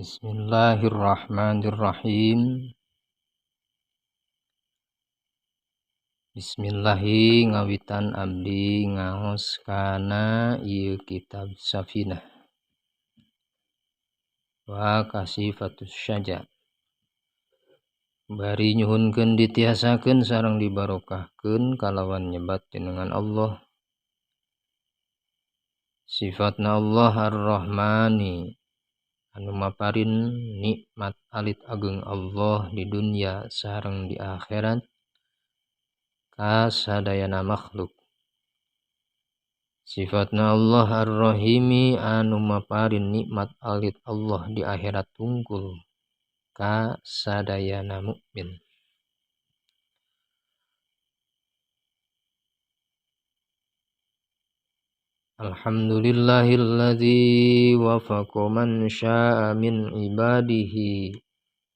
Bismillahirrahmanirrahim. Bismillahi ngawitan abdi ngaos kana ieu kitab Safinah wa Kasifatus Syaja. Bari nyuhunkeun ditiasakeun sareng dibarokahkeun kalawan nyebat jenengan Allah. Sifatna Allah Ar-Rahmani anu maparin nikmat alit ageung Allah di dunya sareng di akhirat ka sadayana makhluk. Sifatna Allah Ar-Rahimi anu maparin nikmat alit Allah di akhirat tungkul ka sadayana mukmin. Alhamdulillahilladzi wafaqa man syaa min ibadihi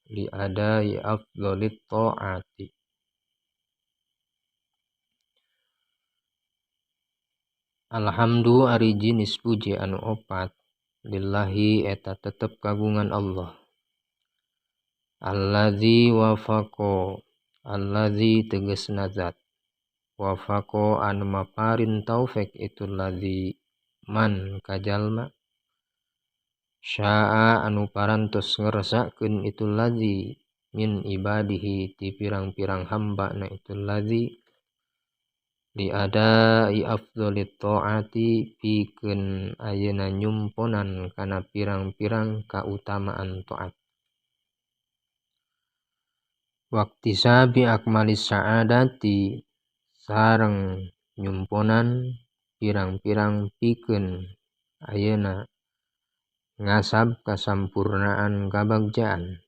li adai afdhalit ta'ati. Alhamdu ari jinis puji anu opat lillahi eta tetep kagungan Allah. Alladzi wafaqa, alladzi tegasna zat, wafaqa anu maparin taufik itu ladzi man kajalma, syaa anu parantos ngersakeun itu ladzi min ibadihi ti pirang-pirang hamba na itu ladzi li adai afdhalit taati pikeun ayeuna nyumponan kana pirang-pirang kautamaan taat. Waktisabi akmalis sa'adati sareng nyumponan pirang-pirang pikeun ayeuna ngasab kasampurnaan kabagjaan.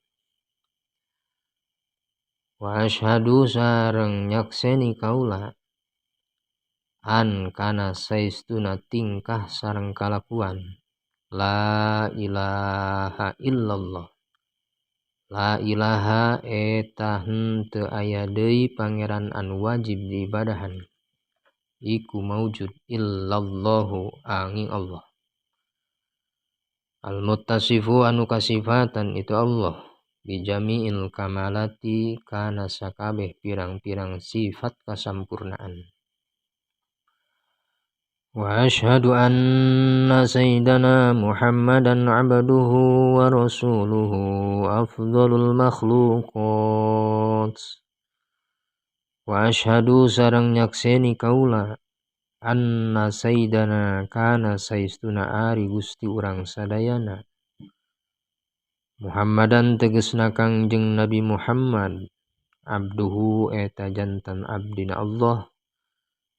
Wa asyhadu sareng nyakseni kaula an kana saestuna tingkah sareng kalakuan la ilaha illallah. La ilaha eta henteu aya deui pangeran anu wajib diibadahan iku maujud illallahu angin Allah. Al muttasifu anu kasifatan itu Allah bijami'il kamalati kana sakabeh pirang-pirang sifat kasampurnaan. Wa asyhadu anna sayyidana Muhammadan abduhu wa rasuluhu afdhalul makhluqat. Wa asyhadu sareng nyakseni kaula anna sayyidana kana saestuna ari Gusti urang sadayana Muhammadan tegasna Kangjeng Nabi Muhammad abduhu eta jantan abdina Allah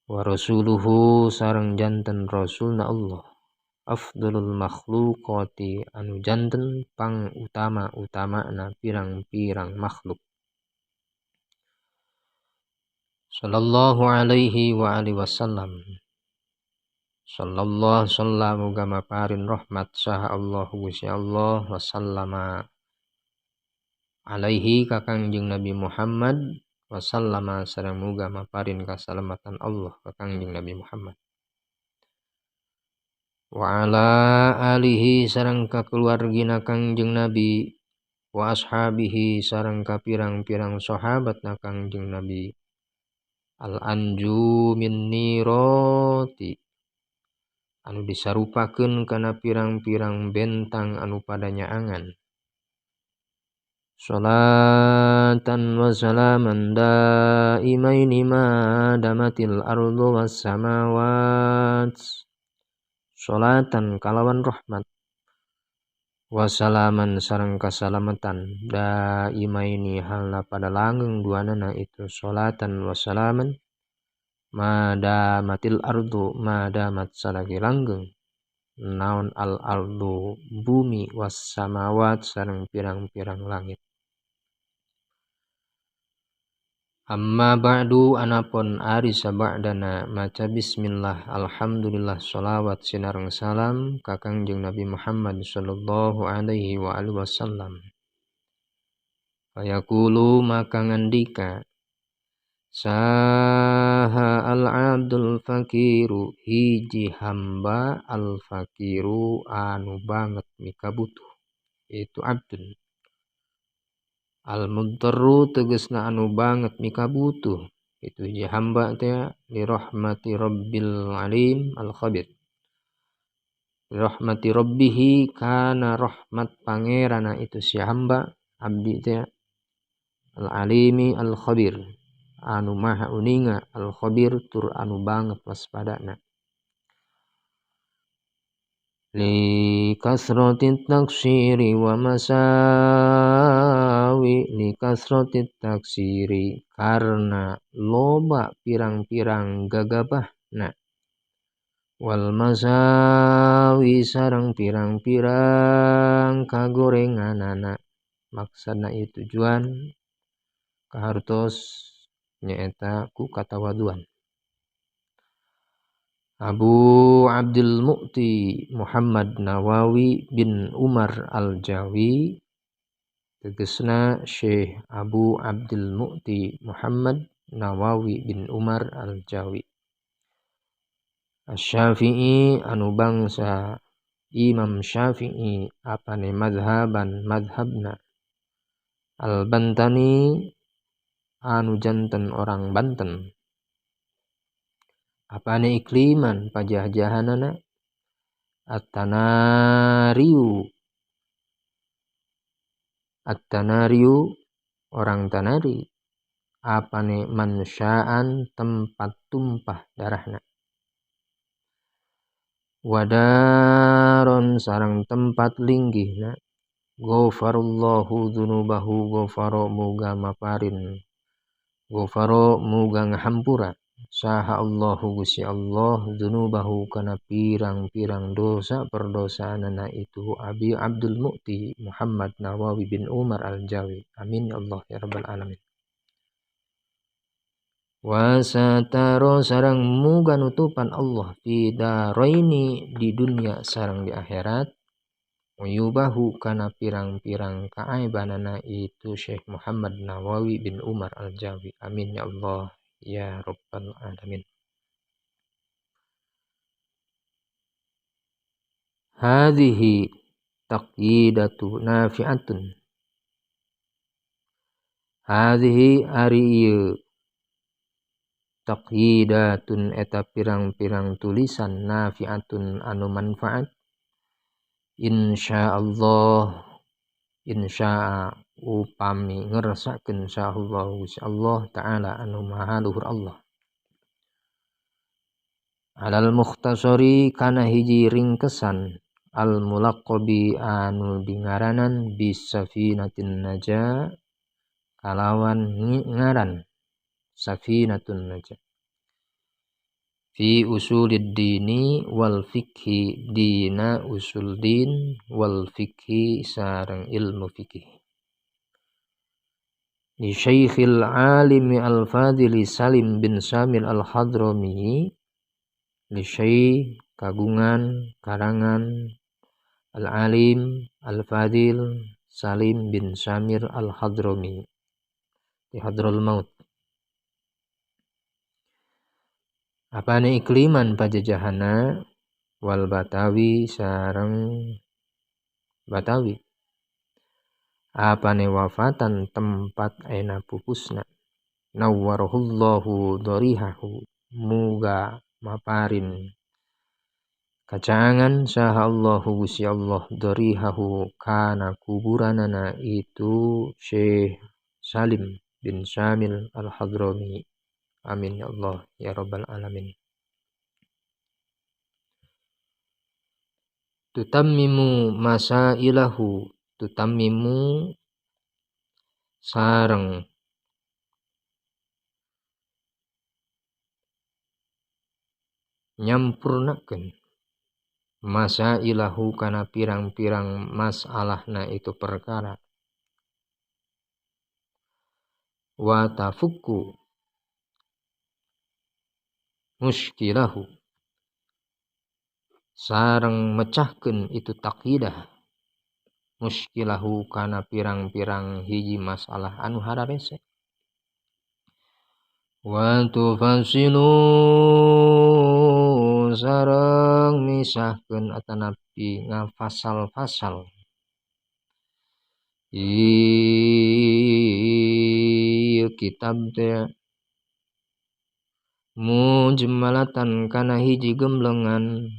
wa rasuluhu sareng janten rasulna Allah afdhalul makhluqati anu janten pang utama-utamana pirang-pirang makhluk. Sallallahu alaihi wa alihi wasallam. Sallallahu sallam muga maparin rahmat saha Allah Gusti Allah wa sallama alaihi ka Kangjeng Nabi Muhammad wasallama sareng muga maparin kasalamatan Allah ka Kangjeng Nabi Muhammad. Wa ala alihi sareng ka keluargina Kangjeng Nabi wa ashabihi sareng ka pirang-pirang sahabatna Kangjeng Nabi al anjumin niroti anu disarupakeun kana pirang-pirang bentang anu pada nyaangan. Salatan wa salaman daimaini ma damatil ardu was samawat. Salatan kalawan rahmat wa salaman sareng kasalamatan daimaini halna pada langgeng duanana itu salatan wa salaman ma damatil ardu ma damat salagi langgeng naon al ardu bumi was samawat sareng pirang-pirang langit. Amma ba'du anapun ari saba'dana maca bismillah alhamdulillah sholawat sinareng salam ka Kangjeng Nabi Muhammad sallallahu alaihi wa alihi wasallam. Fayaqulu maka ngandika saha al-abdul fakiru hiji hamba al fakiru anu banget mikabutuh. itu abdun al mudarru tegasna anu banget mikabutuh itu hiji hamba teh li rahmati rabbil alim al khabir rahmati rabbihi kana rahmat pangerana itu si hamba abdi teh al alimi al khabir anu maha uninga al khabir tur anu banget waspadana li kasratit taksiri wa masawi li kasratit taksiri karena loba pirang-pirang gagabahna wal masawi sareng pirang-pirang kagorenganana maksana ieu tujuan kahartos nyaeta ku katawaduan. Abu Abdul Mu'ti Muhammad Nawawi bin Umar Al-Jawi tegesna Syekh Abu Abdul Mu'ti Muhammad Nawawi bin Umar Al-Jawi Asy-Syafi'i anu bangsa Imam Syafi'i apane madhaban madhabna Al-Bantani anu janten orang Banten apane ikliman pajah-jahanana at-tanariu at-tanariu orang tanari apane mansyaan tempat tumpah darahna wadaron sarang tempat linggihna ghafarallahu dzunubahu ghafara muga maparin ghafara muga ngahampura saha Allahu Gusti Allah dzunubahu kana pirang-pirang dosa perdosaanana itu Abi Abdul Mu'ti Muhammad Nawawi bin Umar Al-Jawi. Amin ya Allah ya rabbal alamin. Wa satara sareng muga nutupan Allah fi daraini di dunia sareng di akhirat uyubahu kana pirang-pirang kaaibanana itu Syekh Muhammad Nawawi bin Umar Al-Jawi. Amin ya Allah ya rabbal alamin. Hadhihi taqyidatu nafi'atun. Hadhihi ari ieu taqyidatun eta pirang-pirang tulisan nafi'atun anu manfaat insyaallah insya'a upami ngersakeun insyaallah Allah ta'ala anu maha luhur Allah alal mukhtasari kana hiji ringkesan al mulaqqabi anu dingaranan bisafinatin naja kalawan ngaran safinatun naja fi usulid dini wal fikhi dina usul din wal fikhi sareng ilmu fikih li Syekhil Alimi Al-Fadhili Salim bin Samil Al-Hadrami li Syekh kagungan karangan Al-Alim Al-Fadhil Salim bin Samir Al-Hadrami di Hadrul Maut. Apane ikliman pajajahana wal Batawi sareng Batawi apane wafatan tempat aina pupusna nawwarahullahu dorihahu muga maparin kacangan saha Allahu Gusti Allah dorihahu kana kuburanana itu Syekh Salim bin Syamil Al-Hadrami. Amin ya Allah ya rabbal alamin. Tutammimu masailahu tutammimu sareng nyampurnakeun masailahu kana pirang-pirang masalahna itu perkara wa tafukku muskilahu sareng mecahkeun itu taqidah muskilahu kana pirang-pirang hiji masalah anu hararese wa tufasilu sareng misahkeun atanapi ngafasal-fasal Ieu kitab teh mujmalatan kana hiji gemblengan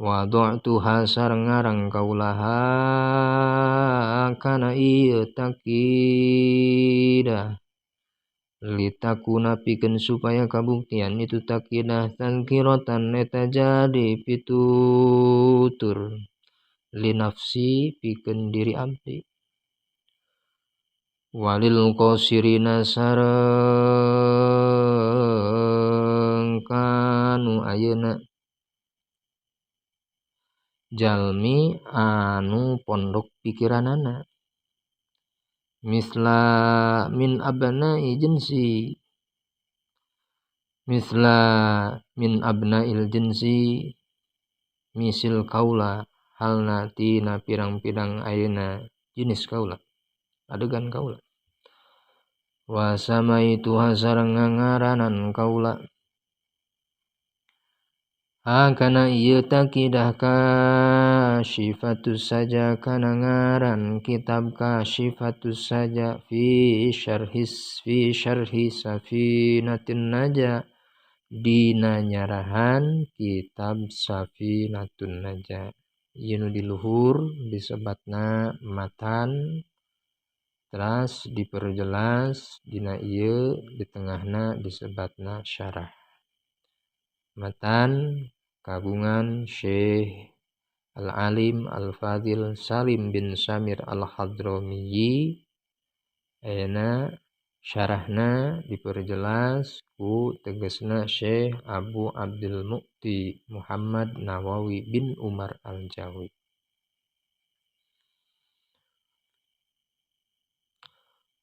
wada'tuha sareng ngarang kaulaha kana ieu takidah litakuna pikeun supaya kabuktian itu takidah tazkiratan eta jadi pitutur linafsi pikeun diri abdi walil qasirina sareng kanu ayeuna jalmi anu pondok pikiranana misla min abna'i jinsi misla min abna'il jinsi misil kaula halna tina pirang-pirang ayeuna jenis kaula adegan kaula wa samaitu sareng ngaranan kaula kana ieu takidah kasyifatus saja kana ngaran kitab kasyifatus saja fi syarhi safinatin naja dina nyarahan kitab safinatun naja ieu nu di luhur disebatna matan teras diperjelas dina ieu di tengahna disebatna syarah matan kagungan Syekh Al-Alim Al-Fadil Salim bin Samir Al-Hadrami ayeuna syarahna diperjelas ku tegasna Syekh Abu Abdul Mu'ti Muhammad Nawawi bin Umar Al-Jawi.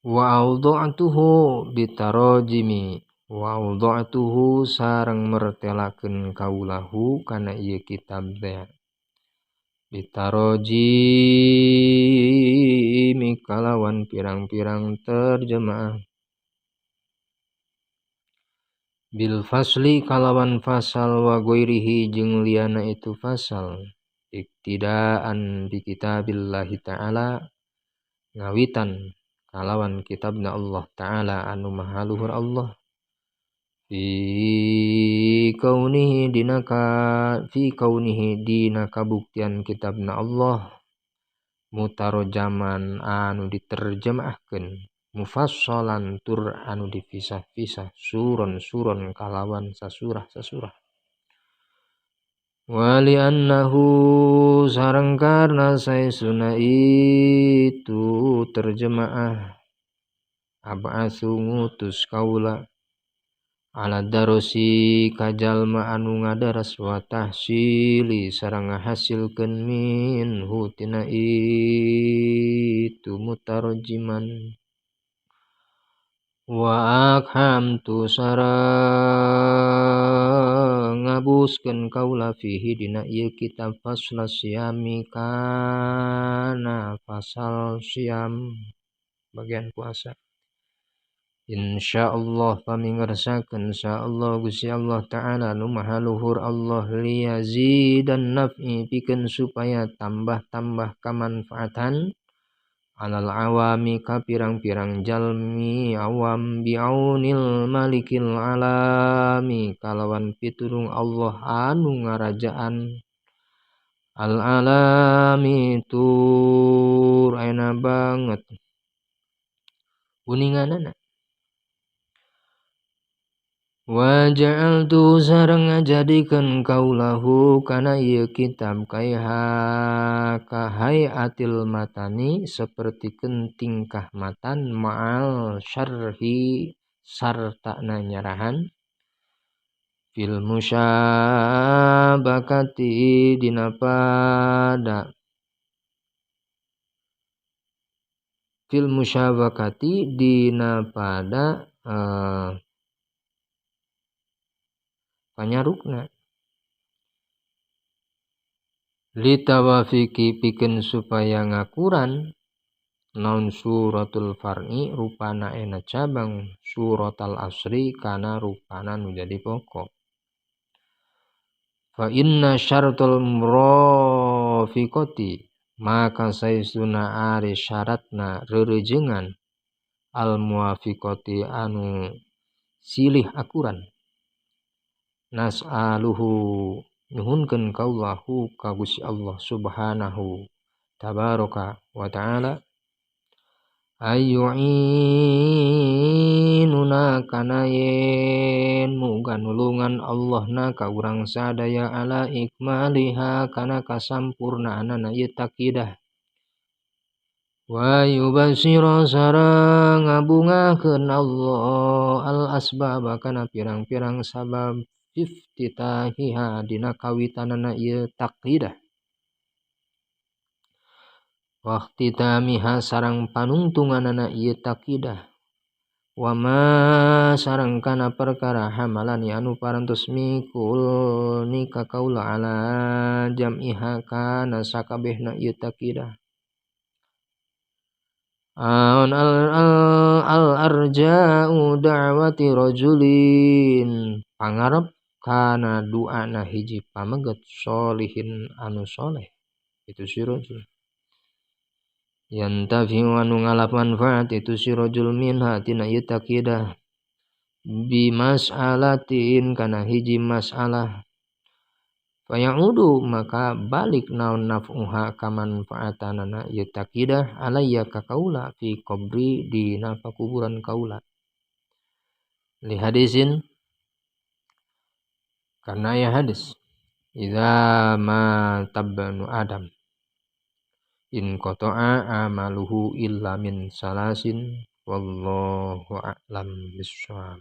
Wa awda'tuhu bitarajimi wa awda'tuhu sareng mertelakeun kaulahu kana ieu kitab teh bitarajimi kalawan pirang-pirang terjemah bil fasli kalawan fasal wa ghairihi jeung liyana itu fasal iktidaan bi kitabillahi ta'ala ngawitan kalawan kitabna Allah ta'ala anu maha luhur Allah fi kaunihi dina kabuktian kitabna Allah mutarojaman anu diterjemahkeun mufassalan tur anu dipisah-pisah suron-suron kalawan sasurah-sasurah wali annahu sareng karna saesuna itu terjemah ab'atsu ngutus kaula ala darosi kajalma anu ngadaras wa tahsili sareng ngahasilkeun minhu tina itu mutarajiman wa akhamtu sareng ngabuskeun kaula fihi dina ieu kitab fasla siami kana fasal siam bagian puasa. Insyaallah pamingersakeun insyaallah Gusti Allah Ta'ala nu maha luhur Allah liyazidan naf'i pikeun supaya tambah-tambah kamanfaatan alal awami ka pirang-pirang jalmi awam biaunil malikil alami kalawan pitulung Allah anu ngarajaan al alami tur ayeuna banget uninganana. Wa ja'altu sareng ngajadikeun kaulahu kana ieu kitab kahaiatil matani sapertikeun tingkah matan ma'al syarhi sartana nyarahan fil musyabakati dina pada fil musyabakati dina pada panyarukna litawafiki pikeun supaya ngakuran naon suratul far'i rupana ena cabang suratal asri kana rupana nu jadi pokok. Fa inna syaratul murafiqati Maka saestuna ari syaratna reurejengan al muwafiqati anu silih akuran. Nas'aluhu nyuhunkeun ka Allahu ka Gusti Allah subhanahu tabaraka wa ta'ala ayyu'inuna kana yen muga nulungan Allahna ka urang sadaya ala ikmaliha kana kasampurnaanana ieu taqidah wa yubashira sareng ngabungahkeun Allah al asbaba kana pirang-pirang sabab iftitahiha dina kawitanana ieu taqidah waqtitamiha sareng panungtunganana ieu taqidah wama sareng kana perkara hamalani anu parantos mikul ni ka kaula ala jam'iha kana sakabehna ieu taqidah aun al arja'u da'wati rajulin pangarep kana duana hiji pameget solihin anu soleh itu si rajul yantafi'u anu ngalap manfaat itu si rajul minha tina ieu taqidah bi mas'alatin kana hiji masalah fayaudu maka balik naon naf'uha ka manfaatanana ieu taqidah alayya ka kaula fi qabri dina pakuburan kaula li hadisin karena ya hadis idza ma tabnu adam in qata'a amaluhu illa min salasin wallahu a'lam bissawab.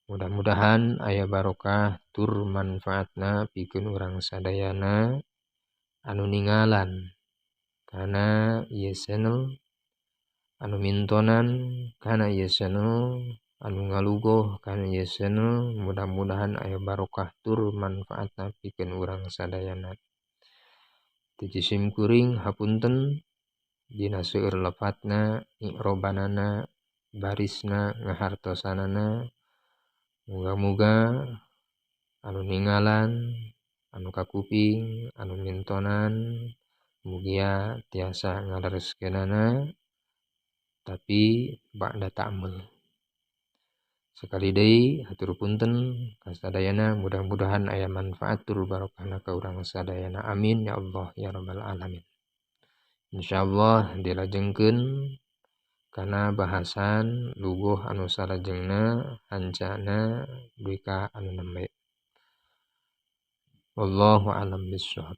Mudah-mudahan aya barokah tur manfaatna pikeun urang sadayana anu ningalan kana ieu channel, anu mintonan kana ieu channel, anu ngalugoh kana ieu channel. Mudah-mudahan aya barokah tur manfaatna pikeun urang sadayana. Ti sim kuring hapunten dina seueur lepatna i'robanana barisna ngahartosanana. Muga-muga anu ningalan, anu kakuping, anu mintonan mugia tiasa ngalereskeunana tapi ba'da ta'amul. Sekali deui hatur punten ka sadayana, mudah-mudahan aya manfaat tur barokahna ka urang sadayana. Amin ya Allah ya rabbal alamin. Insyaallah dilajengkeun kana bahasan luguh anu salajengna hancana duka anu nembe. Wallahu a'lam bissawab.